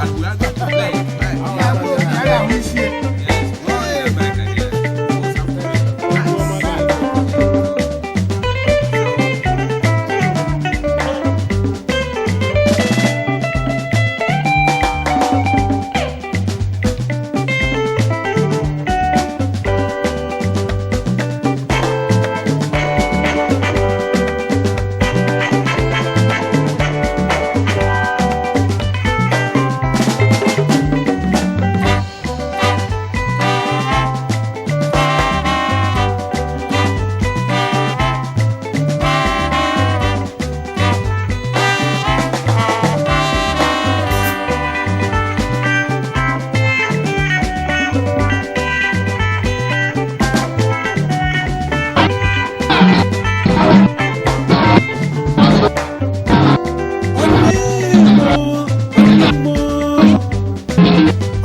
And we are going to play it. Right. Yes. Oh, yeah, back again.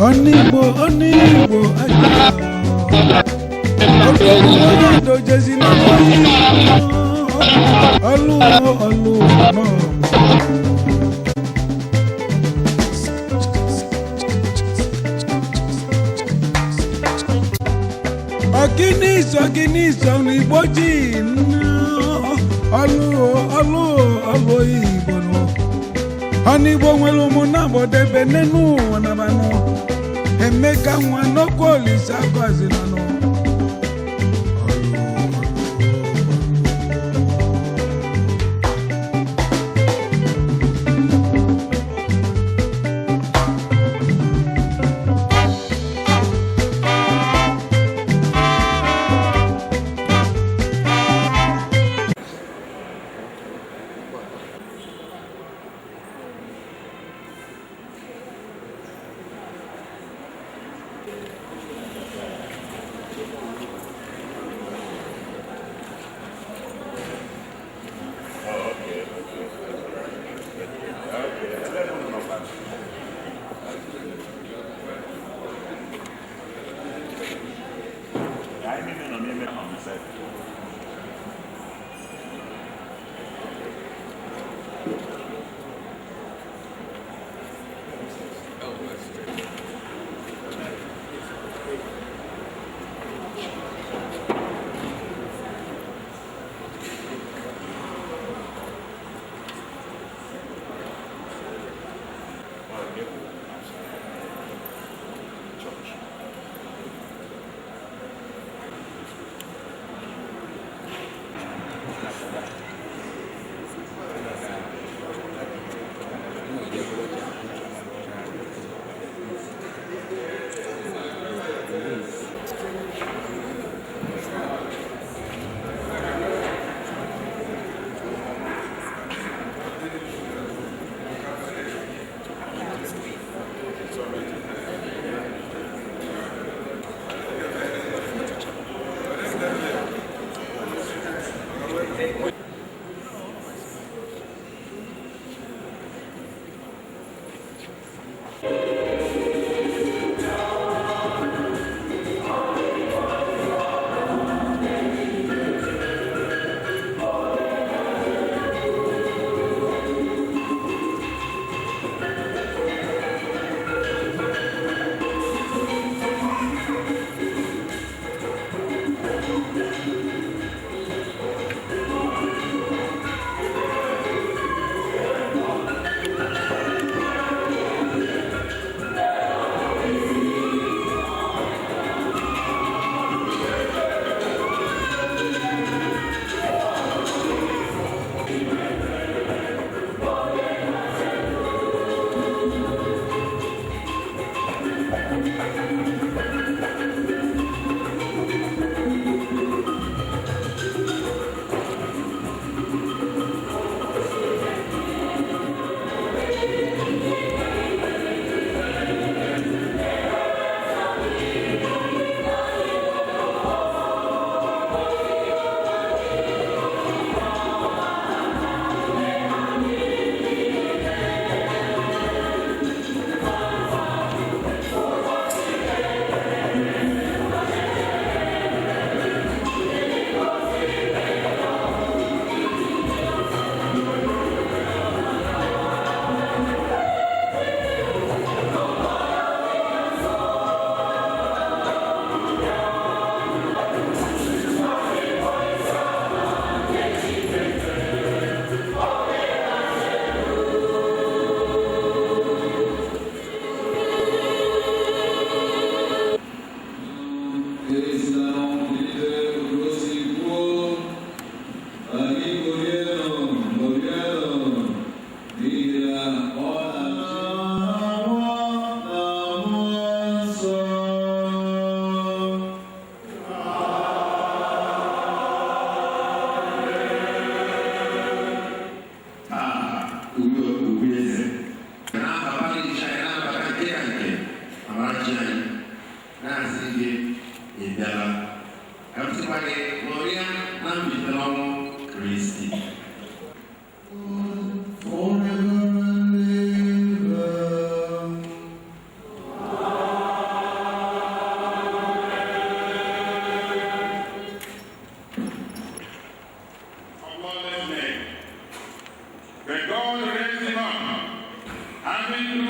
Onigbo, onigbo, onigbo, jezi na ọlụ ọlụ nọ. Ọkịnị iso gịnị iso n'Igbo ji ọlụ ọlụ ọlụ Igbo nọ. Ọnigbo nwere ụmụ na-agbọdebe n'enu ụwa na banụ. Emeka nwa n'okwu Olise agọzila nụ.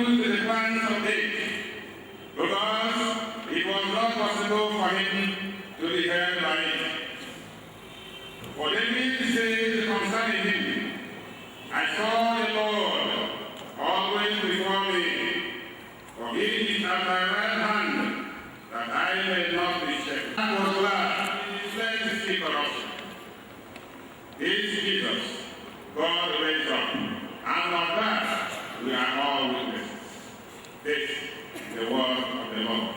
to the plans of death, because it was not possible for him to be held by it. For David says concerning him, "I saw the Lord always before me, for he is at my right hand, that I may not be shaken." I was glad he fled to see corruption. This Jesus God raised up, and of that we are all witnesses. This is the word of the Lord.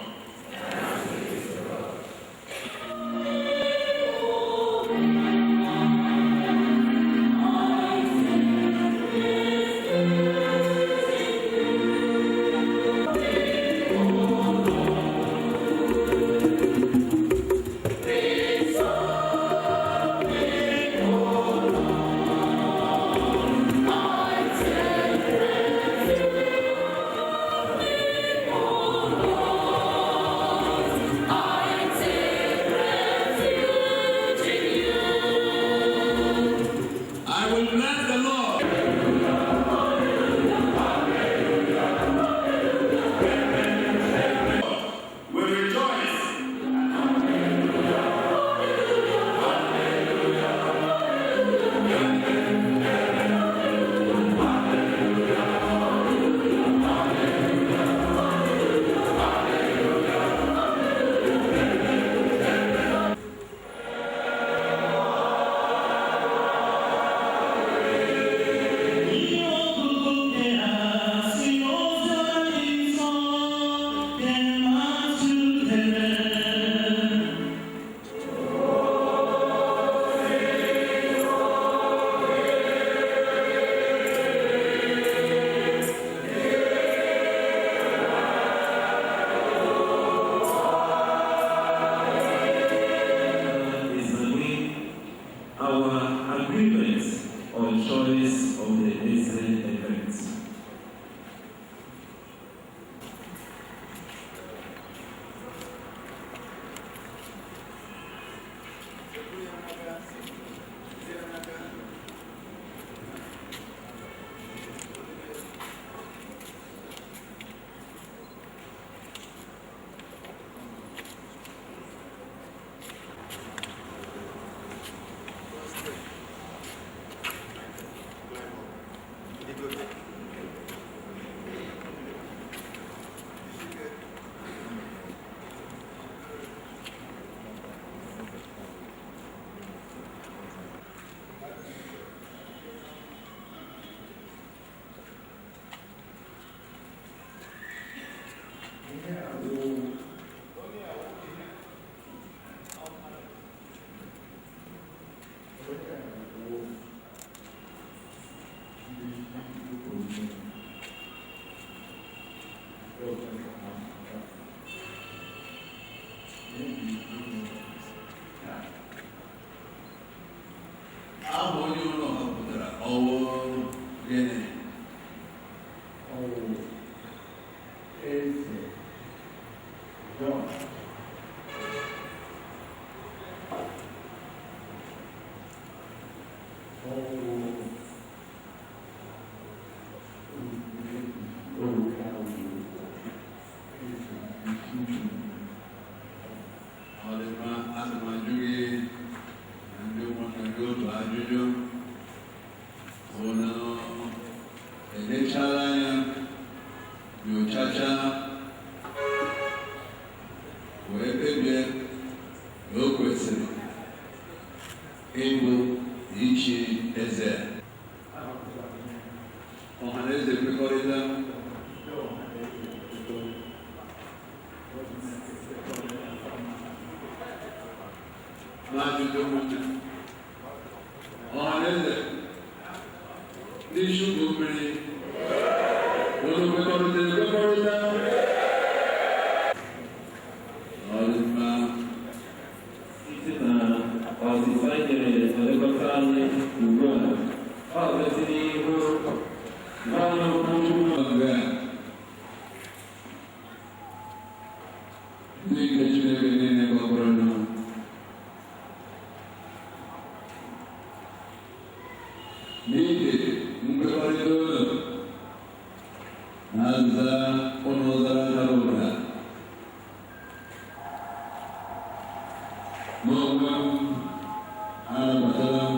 I will bless the Lord. We rejoice. Ihe ọgụgụ nke ha si n'ozi dị nsọ nke Matiu dere. Examine our agreement on choice of the Eze elect. Aha onye ụlọ họpụtara ọwụ gịnị? Ọwụ Eze John Ọwụ Eze Ikuku. Ọ dị mma, ana m ajụ gị na ndị ụmụnna gị otu ajụjụ. Unu elechala anya, nyochacha, wee kpebie na o kwesịrị ịbụ na ichi eze a? Ọha na eze kwekọrịta? N'ajụjụ ụmụnne ọha na eze ndị isi ụlọ mmiri, unu kwekọrịta ekwekọrịta? Ọ dị mma. Site na ọsịsa e nyere nlekọta anyị ugbu a, ọ gazi n'ihu gwa anyị okwu Chukwu. Oge a, ndị nke Chineke niile gbakọrọ nụ n'ihi nkwekọrịta unu na azịza. Ọzịza ụnụ zara dara ụda. Mụ onwe m anabatala m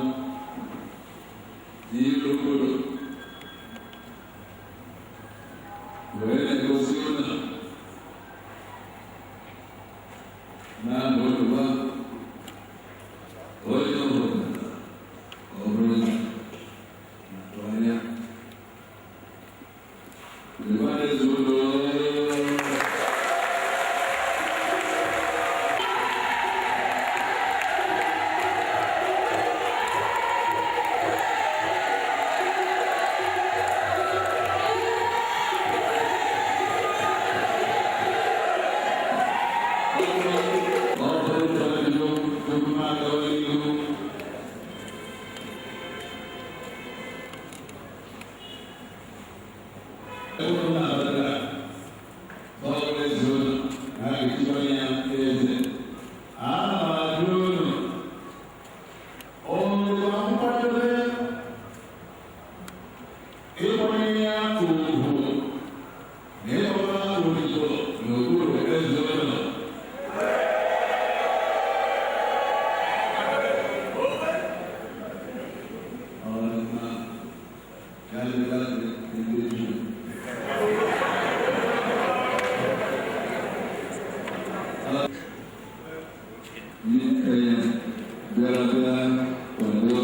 n'iru obodo wee na-egosi ụlọ na-aba oluwa onye ọbụla ka ọ bụrụ eze na-atụ anya. Lekwa eze ụlọ. Bịara bịa kwado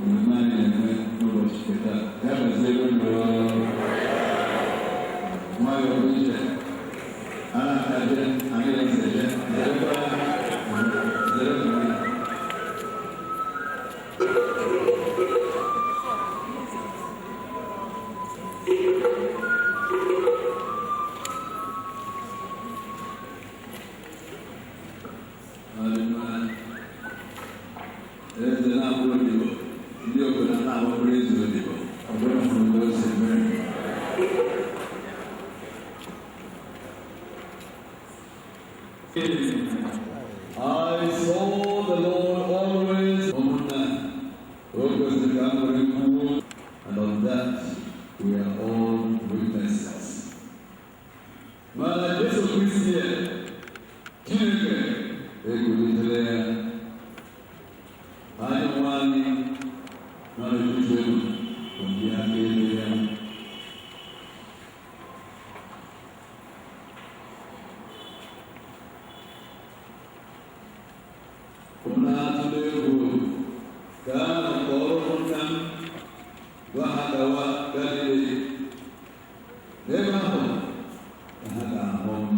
mmemme anyị na-eme n'ụbọchị nke taa. Ya gaziere unu. Nwayọọ bụ ije. A na-akaje, anyị na-eseje, zerekwa zere mmiri. Eze na-abụ odibo, ndị obodo na-abụrụ eze odibo, ọ bụrụ mgbe o si mere. I saw the Lord always. Ụmụnna, o kwesịrị ka m were kwuo, and of that we are all witnesses. Mana Jesu Kristi Chineke ekulitere ya. Anyị nwe anyị nọ n'etiti unu bụ ndị akaebe ya. Unu atụla egwu, gaanụ kọọrọ ụmụnna m, gwa ha gawa Galili. N'ebe ahụ ka ha ga-ahụ m.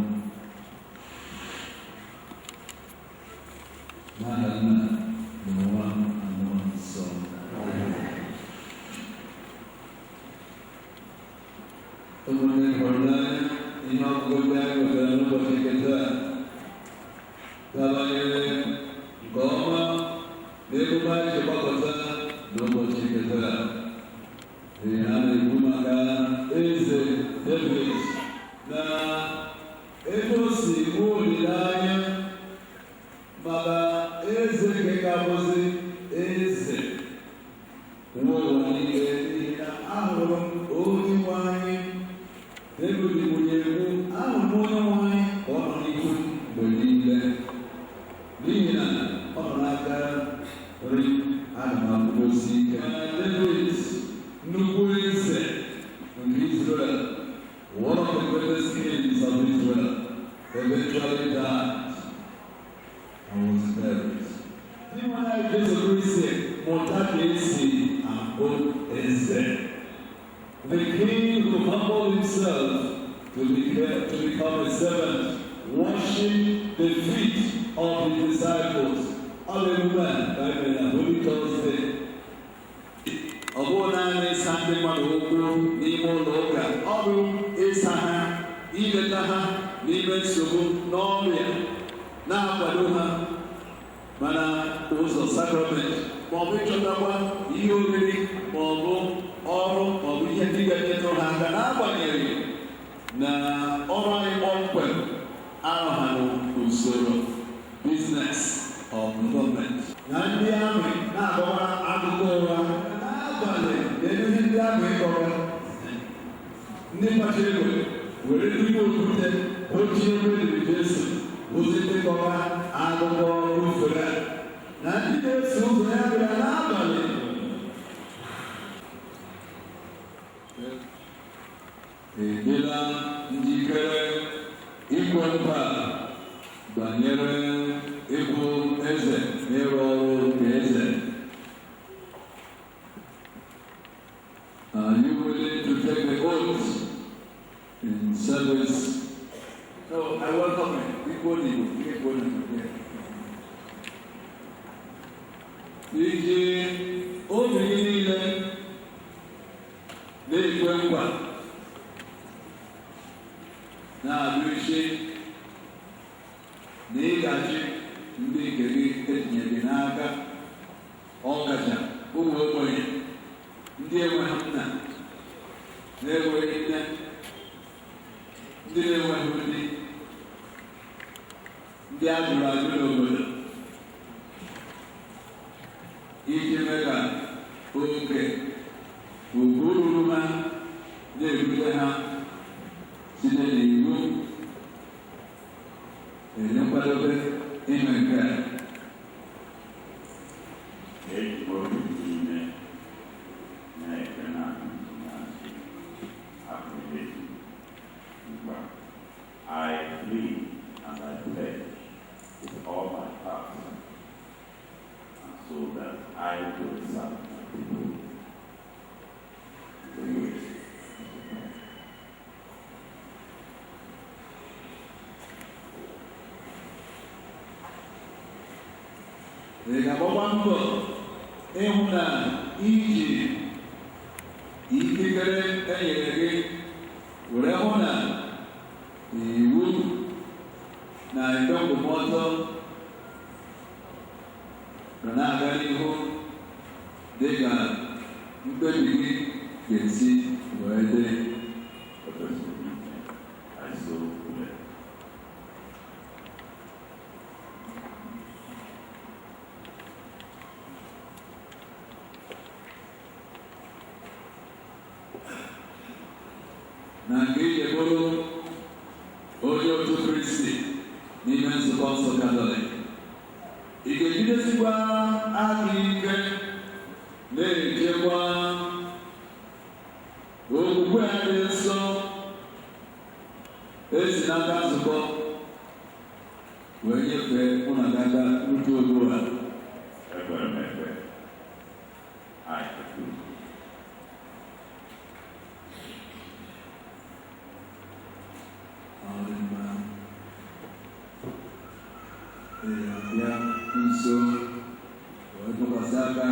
N'aha Nna na Nwa na Mmụọ Nsọ. Ụmụnne hụrụ n'anya, ihe ọgụgụ ndị anyị nwetara n'ụbọchị nke taa dabanyere nke ọma n'emume anyị ji gbakọta n'ụbọchị nke taa. Ee, a na-ekwu maka Eze David na ebe o si nwee olileanya maka eze nke ga-abụzi eze nwe ụwa niile, n'ihi na ahụrụ m onye nwe anyị. David kwuru ekwu, ahụrụ m onye nwe anyị ka ọ nọ n'ihu m mgbe niile, n'ihi na ọ nọ n'aka nri, ana m akwụdosi ike. Mana David, nnukwu eze nke Israel, one of the greatest kings of Israel, eventually died and was buried. Ndị nwere Jesu Kristi mụta ka esi abụ eze. The king who humbled himself to become a servant, washing the feet of his disciples. Ọ bụ emume a ka anyị mere na Holy Thursday. Ọ bụghị naanị ịsa ndị mmadụ ụkwụ n'ime ụlọ ụka, ọ bụ ịsa ha, ileta ha n'ime nsogbu n'ọrịa, na-akwado ha mana ụzọ sakramenti, ma ọ bụ ịchọtakwa ihe oriri, ma ọ bụ ọrụ, ma ọ bụ ihe ndị ga-enyetụ ha aka, n'agbanyeghị na ọrụ anyị kpọmkwem arụha n'usoro business of gọọmenti. Na ndị amị na-agbawa akụkọ ụgha n'abalị, na ihe ndị amị kọrọ ndị kpachiri egbe. Were nnukwu okwute ochie ebe eliri Jesu ozi ndị kọwa akụkọ ufere a na ndị na-eso ụzọ ya bịara n'abalị. Edela njikere ikwe nkwa banyere ịbụ eze n'ịrụ ọrụ nke eze? Are you willing to take the oath in service? So I welcome you. Igbo Igbo, Igbo Igbo. Iji obi gị niile na-ekwe nkwa na-abụ isi na ị ga-achị ndị nke gị etinye gị n'aka, ọkacha ụmụ ogbenye, ndị enweghị nna na-enweghị nne, ndị na-enweghị di, ndị a jụrụ ajụ n'obodo, iji mee ka oke ugwu ruru ha na-erute ha site n'iwu enye nkwadobe ime nke a? Eji m obi m niile na-ekpe na na-asị apụghị nkwa. I plead and I pledge with all my heart, and so that I will serve my people. The youth. Ị ga-agbakwa mbọ ịhụ na iji ikikere enyere gị were hụ na iwu na ikpe nkwụmọtọ ga na-aga n'ihu dịka mkpebi gị ga-esi wee dị? I so pledge. Na nke iji bụrụ onye otu Kristi n'ime nzukọ nsọ Katọlik, ị ga-ejidesikwa aka ike na-echekwa okwukwe a dị nsọ esi n'aka nzukọ wee nyefee mụ na gị aka rute ugbu a? Ekwere m ekwe. I agree. Ọ dị mma. Ee, abịa nso wee tụkwasị aka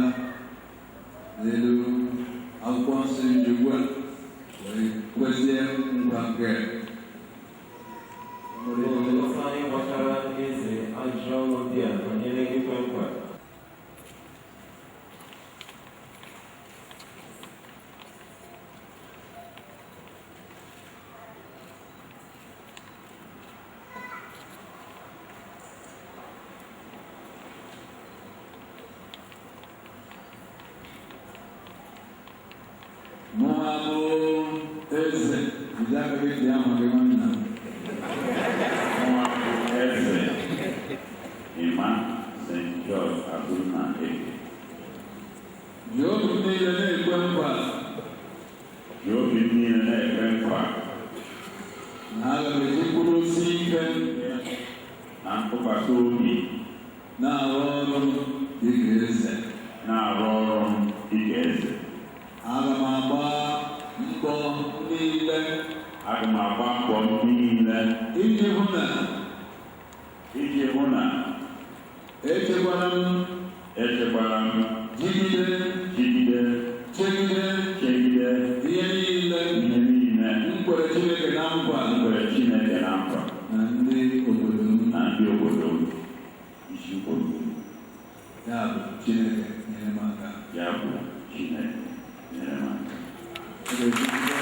n'elu akwụkwọ nsọ iji ugbu a wee kwezie nkwa nke Ọsọ anyị gbachara eze ajụjụ ọnụ ndị a banyere ikwe nkwa. Mụnwa bụ eze, jide aka gị dị ama gị, nwanna. Nwa bụ eze Emma St. George Akunna Eke. Ji obi m niile na-ekwe nkwa Ji obi m niile na-ekwe nkwa na aga m eji mkpụrụ osisi ike na ntụkwasị obi na-arụ ọrụ m dịka eze. Na-arụ ọrụ m dịka eze. Aga m agba mbọ niile Aga m agba mbọ m niile iji hụ na iji hụ na echekwara m echekwara m jigide jigide chegide chegide ihe niile ihe niile m kwere Chineke na nkwa m kwere Chineke na nkwa na ndị obodo m. Na ndị obodo m isi obodo m. Ya bụ Chineke nyere m aka. Ya bụ Chineke nyere m aka. Ọ ga-ejigide.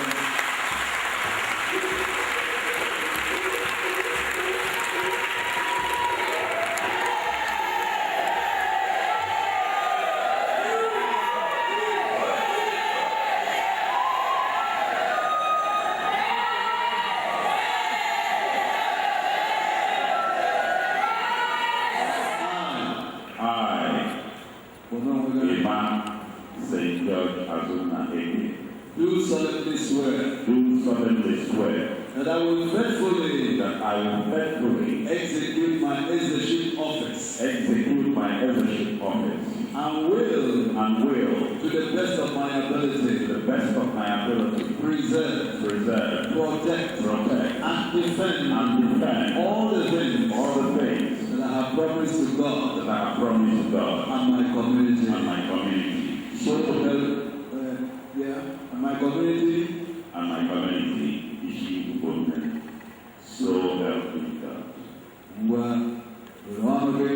That I will faithfully That I will faithfully execute my Ezeship office execute my Ezeship office and will, and will, to the best of my to ability, the best of my ability, preserve, preserve, protect, protect, and defend and defend all the things all the things that I have promised to God that I have promised God and my community. and my community. So help, yeah, and my community. And my community, Ishi Ubonne. So help me God. Ngwa were ọnụ gị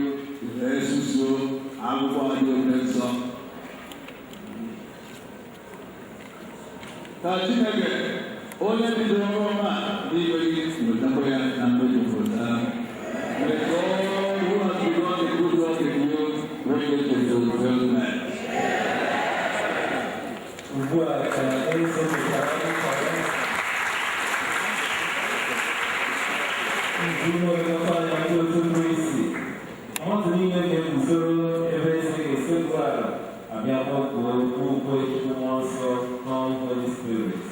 wee susuo akwụkwọ a dị oke nsọ. Ka Chineke onye bidoro ọrụ ọma a n'ime gị wetakwa ya na mmejupụta. May God who has begun the good work in you bring it to fulfillment. Ugbu a ka eze pụtara nkwa ya. Ndị nlekọta anya ndị otu Kristi, mmadụ niile ga-eguzoro ebe eze ga-esekpu ala abịa kpọkuo ukwe Chukwu Mmụọ Nsọ n'ọrụ Holy Spirit.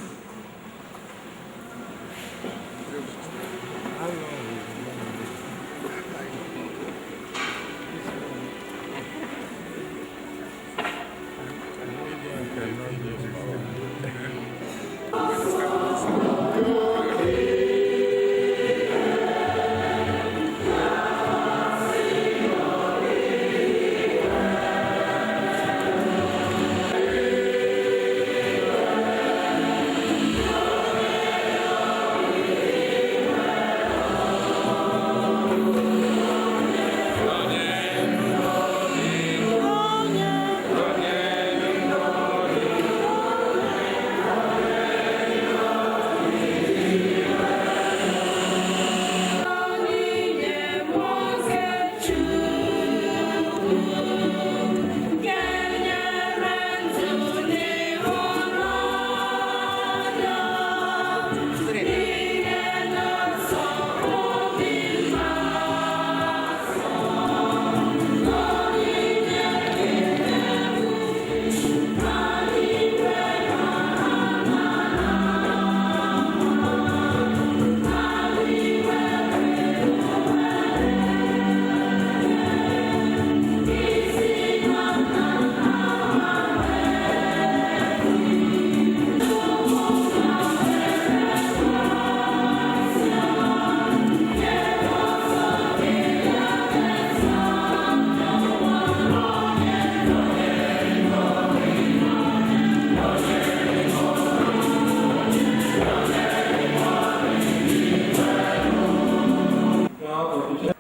Now, of the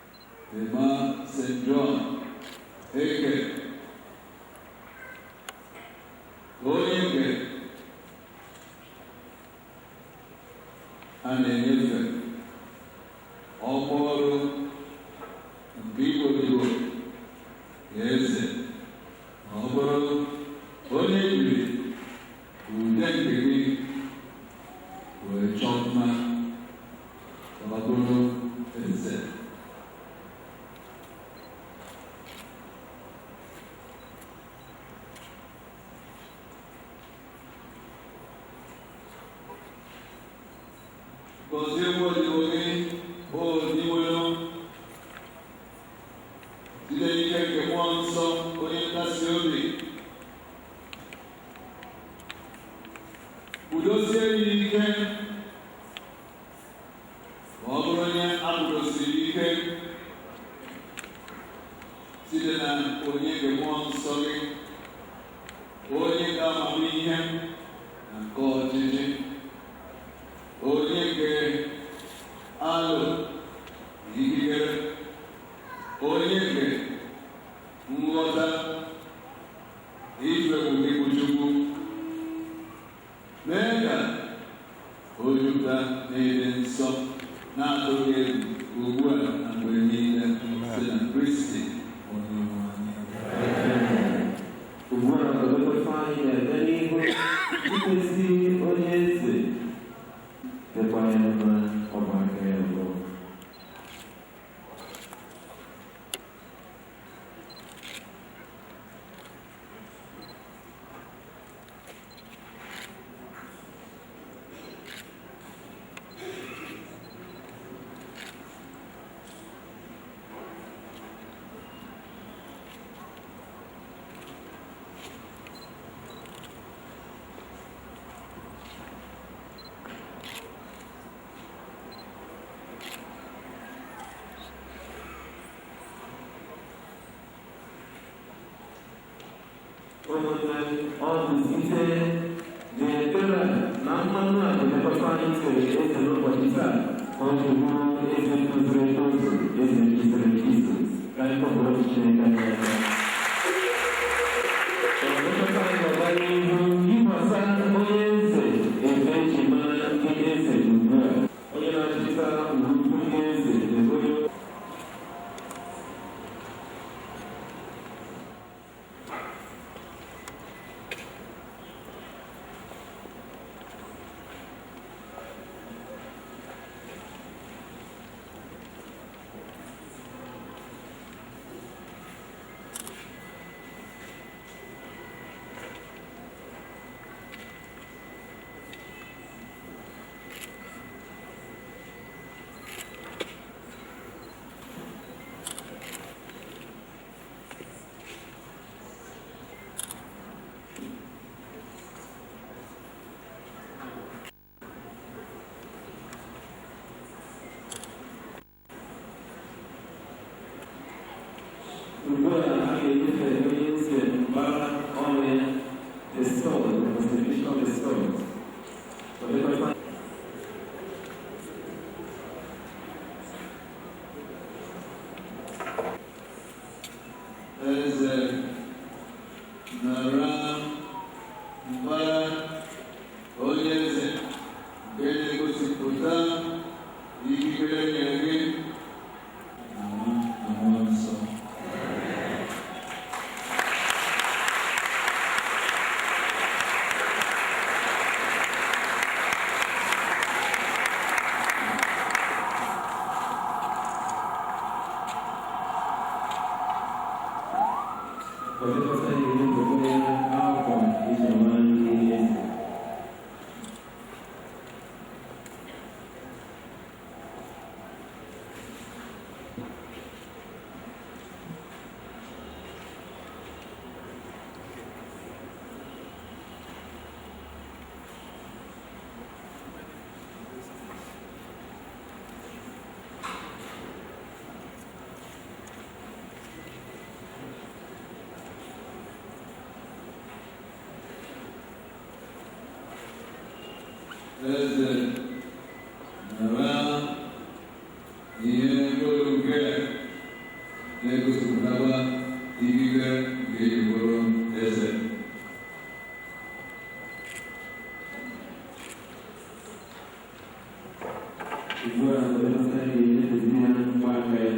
Emma St. John Eke, onye nke a na-enyefe ọkwa ọrụ nke Igbo Igbo ya eze ma ọ bụrụ onye jiri ude nke gị wee chọọ mma ka ọ bụrụ eze. Gọzie nwa odibo gị bụ Onyenweanyị site n'ike nke Mmụọ Nsọ onye nkasi obi. Kwudosie ya ike ma ọ bụrụ onye akwụdosiri ike site na onye nke Mmụọ Nsọ gị, onye nke amamihe na nke ọchịchị, onye nke alụ na ikikere, onye nke nghọta na ịtụ egwu gị bụ Chukwu. Mee ka o jupụta n'ịdị nsọ na-atụghị egwu ugbu a na mgbe niile site na Kristi onye nwe anyị. Ugbu a ka lekọta anyị na-aga n'ihu ikpezi onye eze dịkwa ya mma ọba aka ya abụọ. Ụmụnne, ọ bụ site n'ekpere na mmanụ a ga-elekọta anyị tere eze n'ụbọchị taa ka ọ ji bụrụ eze tozuru etozu, eze jizuru ejizu. Ka anyị kpọpụrụ Chineke anyị aka. Elekọta anyị ga-aga n'ihu yikwasa onye eze efe eji mara ndị eze ugbu a. Onye na-achịta ugwu ndị eze na onye. Ugbu a, a ga-enyefe onye eze mkpara ọrụ ya, the sword, the representation of the sword. Elekọta. Eze, nara mkpara onye eze nke na-egosipụta ikikere nyere gị na Nwa na Mmụọ Nsọ. Elekọta ga-enyefekwa ya akwa eji mara ndị eze. Eze, nara ihe mkpụrụ nke na-egosipụtakwa ikike nke eji bụrụ eze. Ugbu a, elekọta ga-enyefezi ya mgbaaka ya.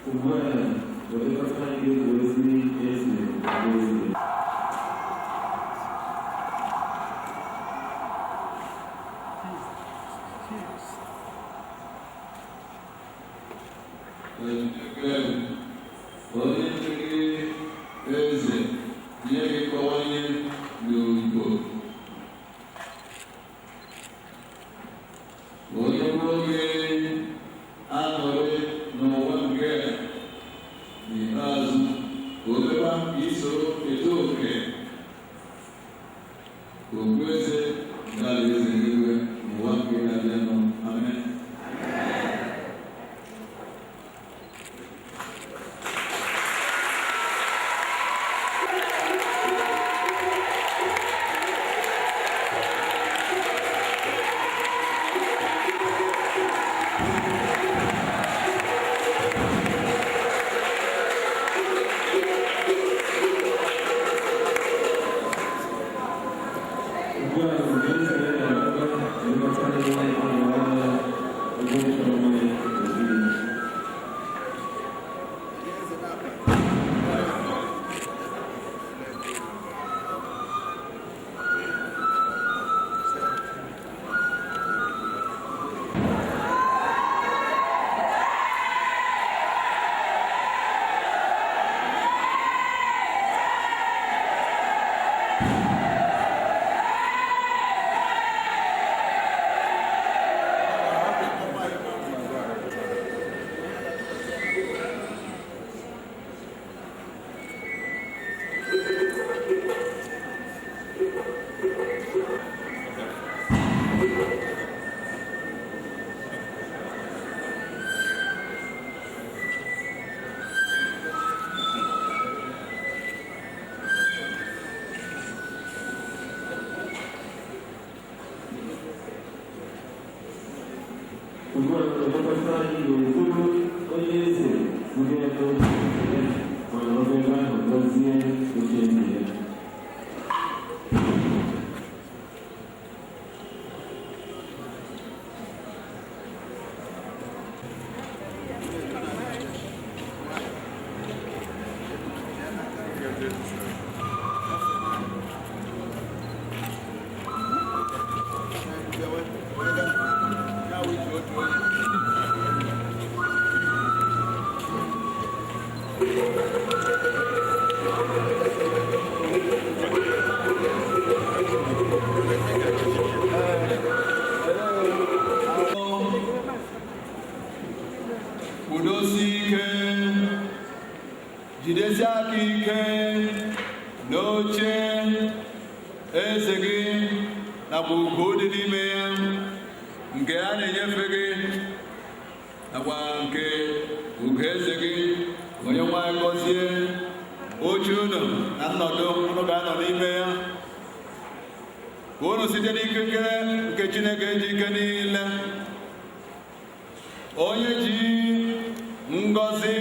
Ugbu a, elekọta ga-ewerezi eze eze. Onye gị eze nye gị kọwanye n'ugbo, onye bụrụ gị aṅụrị n'ụwa nke a, n'ikpeazụ ka o mekwa ka i soro keta oke okpueze nke alaeze eluigwe n'ụwa nke na-abịanụ. Amen. Ugbu a, mgbe eze na-abịa, elekọta niile anọrọla ebe chọrọ mmanya n'obi ya. Ugbu a na-elekọta anyị ga-eburu onye eze buga ya n'oche ya mana ọ ebe ahụ gọzie oche eze ya. Kwudosie ike, jidesie aka ike n'oche eze gị nakwa ugo dị n'ime ya nke a na-enyefe gị nakwa nke ugo eze gị. Onye nwanyị gọzie oche unu na nnọdụ unu ga-anọ n'ime ya, ka unu site n'ikikere nke Chineke ji ike niile, onye ji ngọzi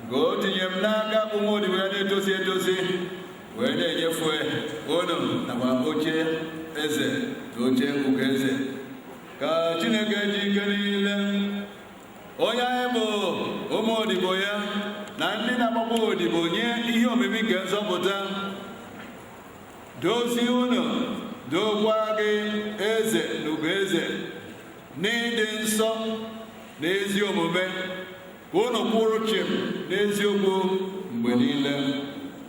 nke o tinye m n'aka bụ nwa odibo ya na-etosi etosi, wee na-enyefe unu nakwa oche eze na oche ugo eze. Ka Chineke ji ike niile, onye anyị bụ ụmụ odibo ya na ndị na-agbakwa odibo nye ihe omimi nke nzọpụta, dozie unu, dokwa gị eze na ugo eze n'ịdị nsọ na ezi omume, ka unu kwụrụ chịm n'eziokwu mgbe niile,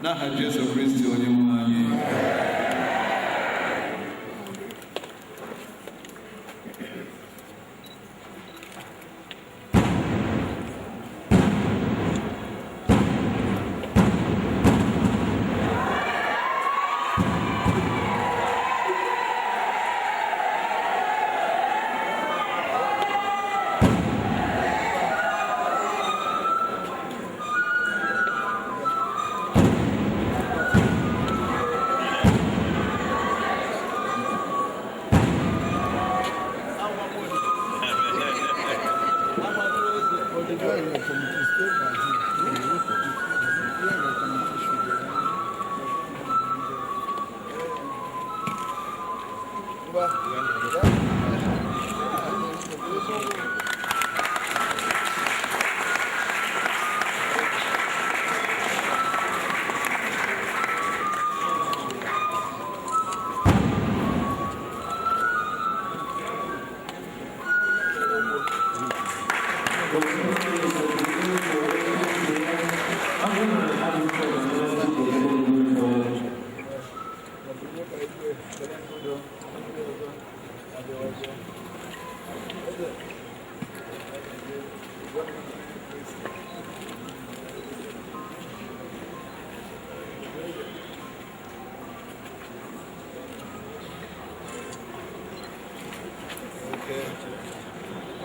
n'aha Jesu Kristi onye nwe anyị.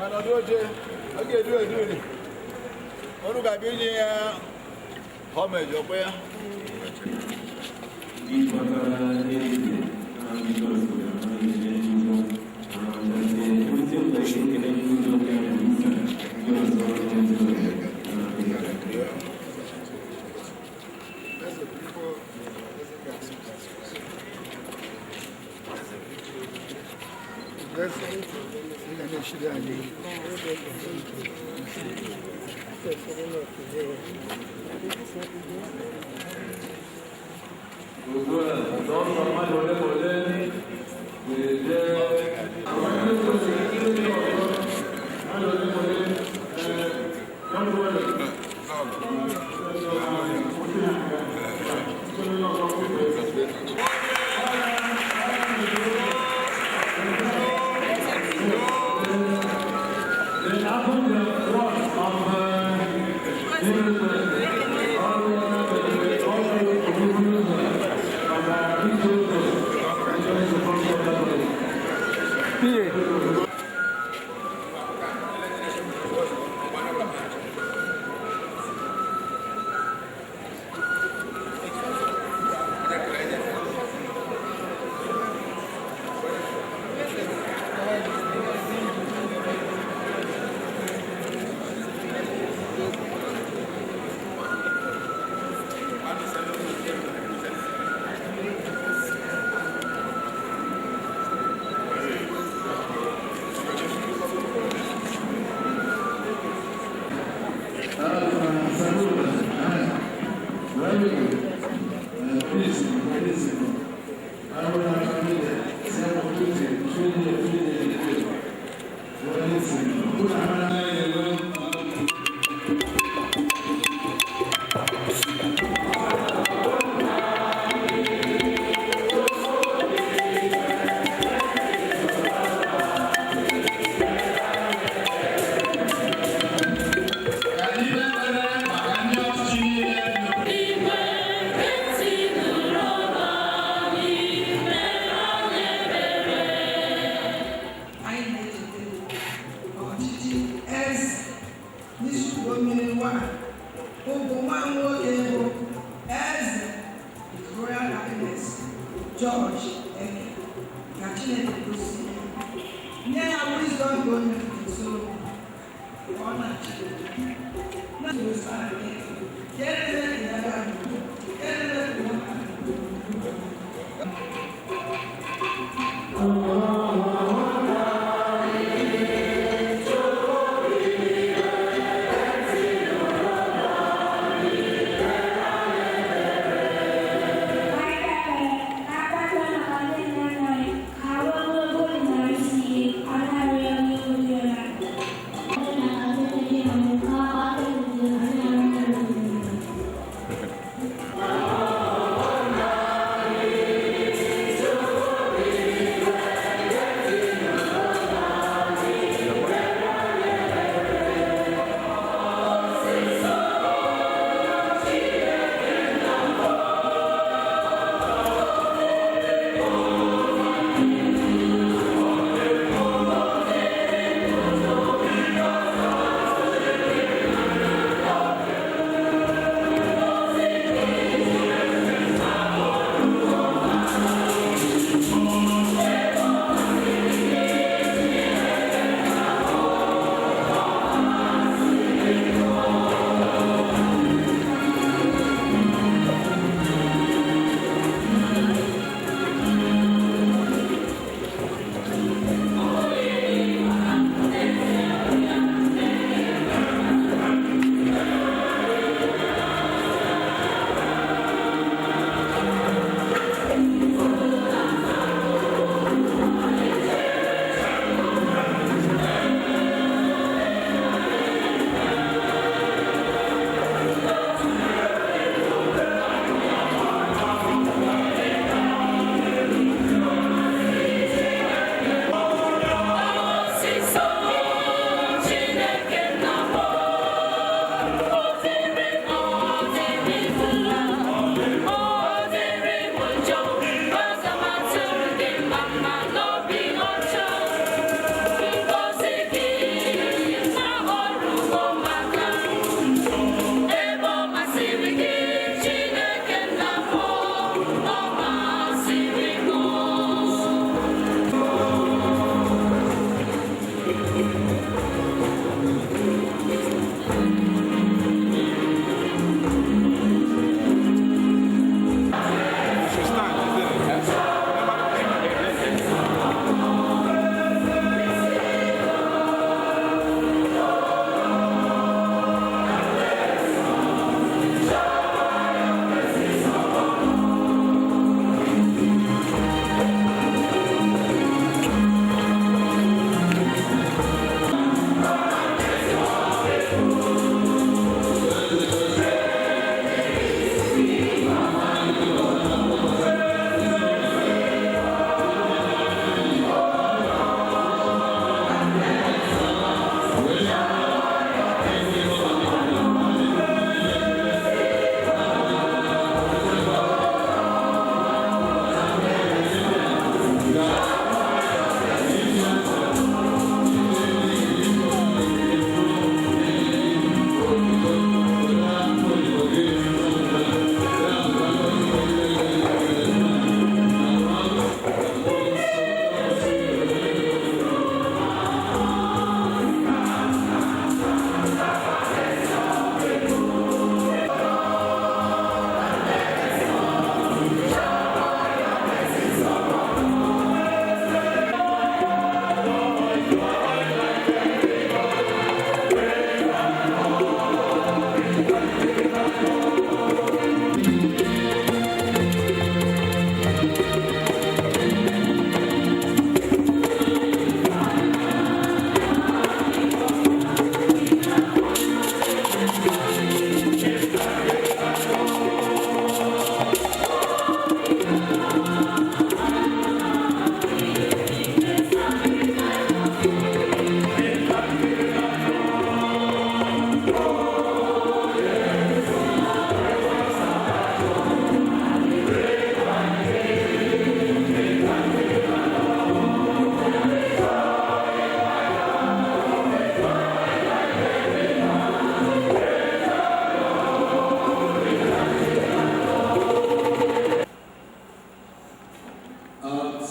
Ọnọdụ oche ọ ga-edu edu unu ọrụ ga-abịa inye ya homage ọkwa ya. Ndị kpatara eze na Jizọs ga-amalite n'ihu ma ewute mkpa ekele ndị ọbịa bụ isa ndị ọzọ na-ezo na Ugbu a, sọsọ mmadụ ole ma ole na-eje. Mmadụ ole ma ole, The abundant work of Anyị na-echeta ọchịchị eze n'isi mmiri nwa ụbụ nwa nwoke bụ Eze His Royal Highness George Eke. Ka Chineke gosi ya, nye ya wisdom ka onye Solomon ka ọ na-achị na-egosi anyị. Thank you.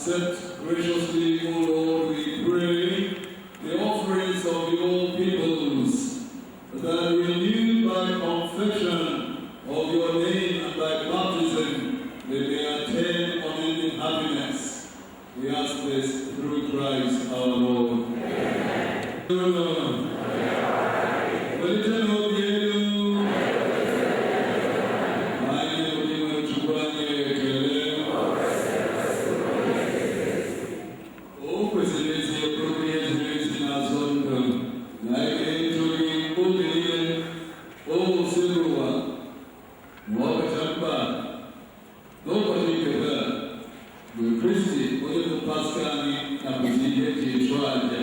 Accept graciously, O Lord, we pray, the offerings of your peoples, that renewed by confession of your name and by baptism, they may attain unending happiness. We ask this through Christ our Lord. Amen. Welite n'obi elu. Anyị obi nwe Chukwu anyị ekele. O kwesịrị ezi bụrụ ihe ziri ezi na-azọ ndụ na anyị ga-eto gị oge niile o siri ụwa ma ọ kacha mkpa n'ụbọchị nke taa mgbe Kristi onye bụ Paska anyị napụzi ihe eji chụọ àjà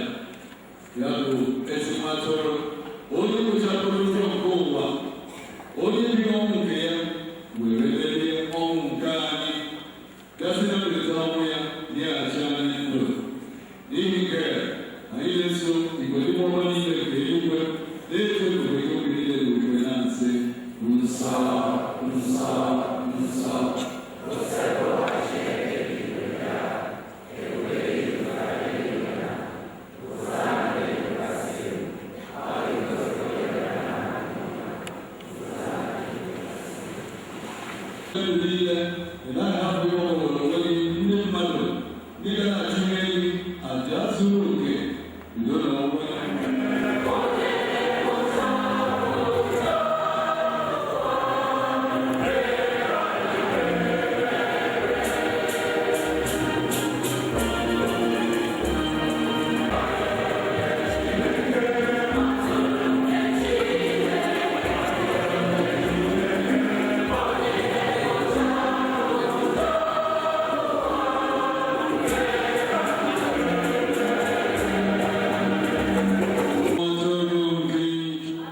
ya bụ ezi nwa atụrụ onye kpochapụrụ njọ nke ụwa onye bi ọnwụ nke ya were merie ọnwụ nke anyị gasị na mbilite ọnwụ ya nyeghachi anyị ndụ. N'ihi nke a, anyị na-eso igwe ndị mmụọ niile nke eluigwe na-eto ebube gị oge niile na okwe na-asị: Nsọ, nsọ, nsọ. Ndụ niile ị naghị ahapụ ihe ọ bụla onwe gị ndị mmadụ ndị ga na-achụnye gị àjà zuru oke bido n'onwe. Atụrụ nke Chukwu.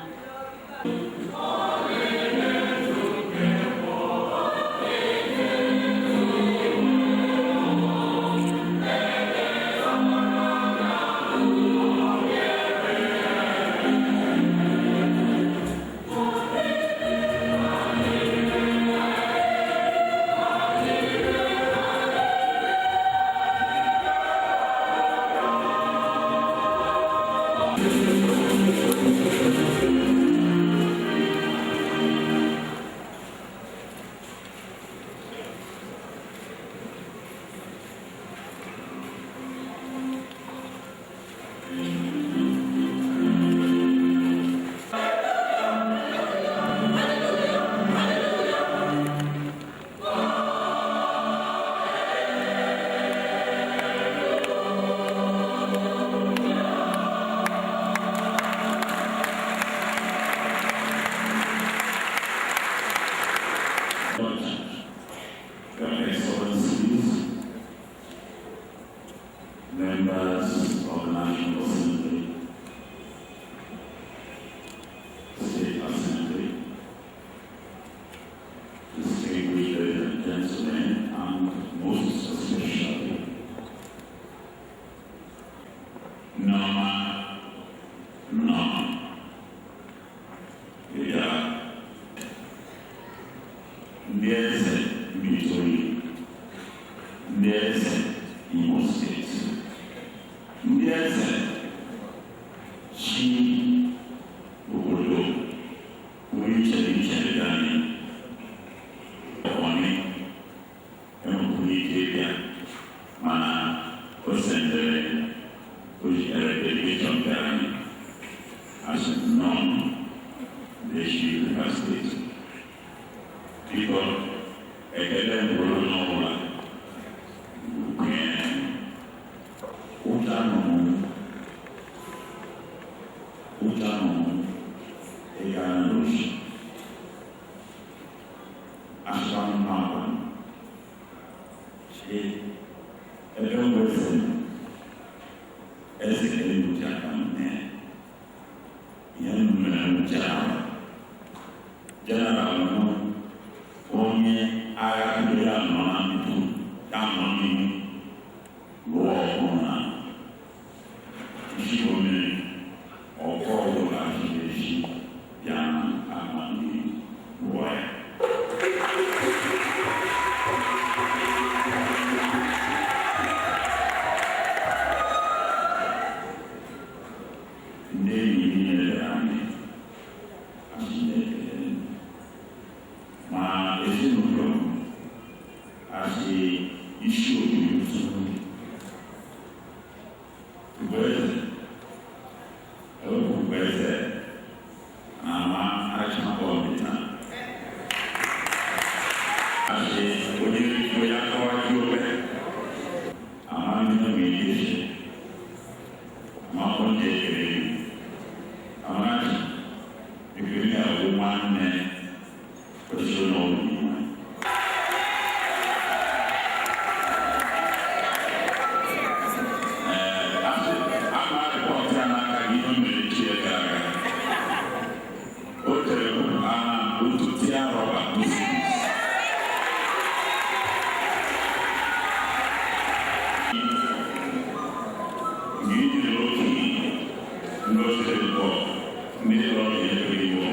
Your Excellencies, members of the National Assembly, State Assembly, distinguished ladies and gentlemen, and most especially, Noma, Noma, yeah. Ndị eze Mbaitoli, ndị eze Imo Steeti, ndị eze chi obodo pụrụ iche na iche dị anyị ọkwanye enwekwuru ike ịbịa mana o sendere o delegation bịara anyị asị nnọọ na-echi Rivers Steeti. Biko, ekele bụrụ n'ọbụla nke ụta nụrụ ụta nụrụ ịga n'ochi asụsụ mmadụ si ebe nwesị eze kele aka nne ihe mere nwuche ahụ general mụ onye agha ndị ya nọ na ndụ ya nọ n'ihu lụọ ọgụ na isi omere ọkọ ọbụla ziri ezi ya na ama ndị lụọ ya. Isi obi otu Ugwueze ewepụ Ugwueze na ama arịchapọ taa. Asị onye onye akọwa ji obe ama ndị nwere ike ma ọ ndị ekele gị Amarachi ekele a bụ nwanne osisi ụlọ ọrụ n'ime. Ee, asị ama rịpọtụ ya n'aka gị ihe o mere echi ya gara aga. O tere ana otu tia rọba n'isi. Gị jiri otu ngozi dị mkpọ ndị ọrụ ya ekweghị iwu.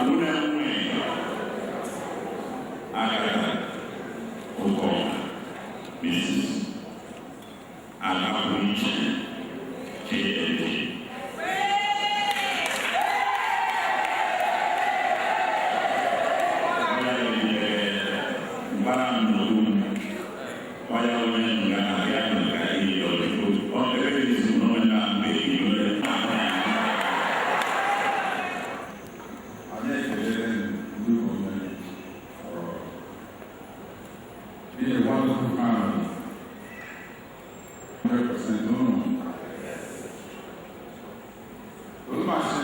Nwunye nwunye Agatha Okoma, Mrs. Akapuiche JLD. Mbara nnukwu onye onye nga ya nga ihe ọdịgo ọ ebe izu na onye ahụ ehiwe. Anyị ekelele ndị ụkọchukwu for being a wonderful family. 100% unu. Olùmọ̀ọ́sí,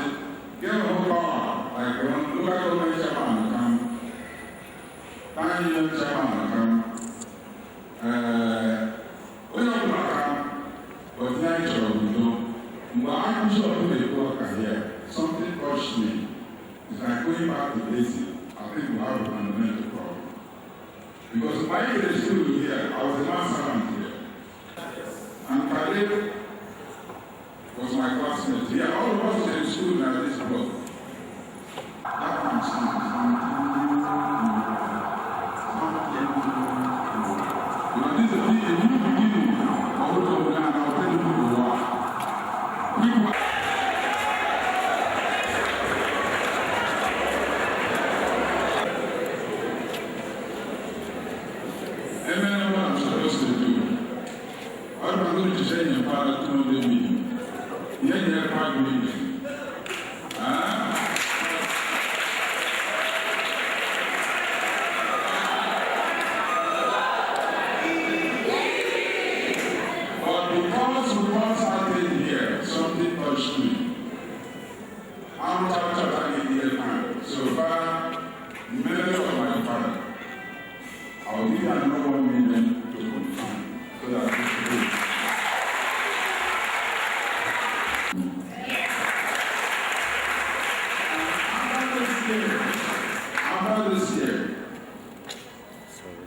get a whole power like one local government chairman come, town union chairman come, onye ọbụla come, but ihe anyị chọrọ udo. Mgbe Archbishop na-ekwu ọka here, something touched me. It's like going back to basic. I think we have a fundamental problem. Because my in school here, I was the last servant here. And Caleb was my classmate. Here, all of us were in school now, this block. That man stands. This is a new beginning. I will go down and I'll tell you people why. Quick one. Amen. What I'm supposed to do. I'm going to say in about 200 million. Yeah, yeah, 5 million. Ah? But because we all started here, something touched me. I'm chapter in here now. So far, memory of my father. I'll give you another 1 million to confirm so that we should do. After this year,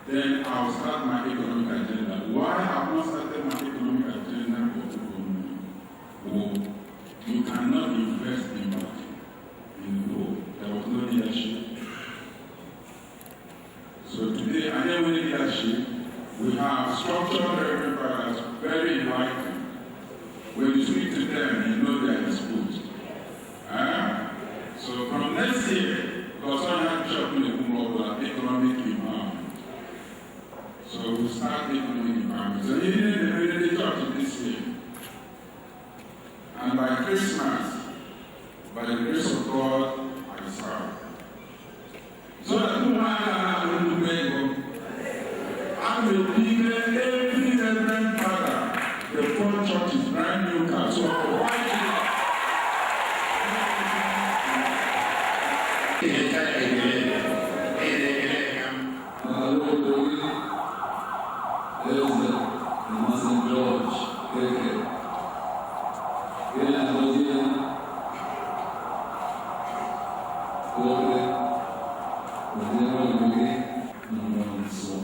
then I'll start my economic agenda. Why I've not started my economic agenda for Well, you cannot invest in vacuum, in gold. There was no leadership. So today, I have leadership. We have structured reverend fathers, very enlightened. When you speak to them, you know they are disposed. Huh? So from next year, because I have Bishop economic empowerment. So we'll start economic empowerment. So even in the really church this year. And by Christmas, by the grace of God, I serve. So that no one will I will give every reverend father the four churches brand new car. So why N'ala Eze Mmasị George Keke gị na-agọzi ya oge gọzie nwunye gị na mmụọ nsọ.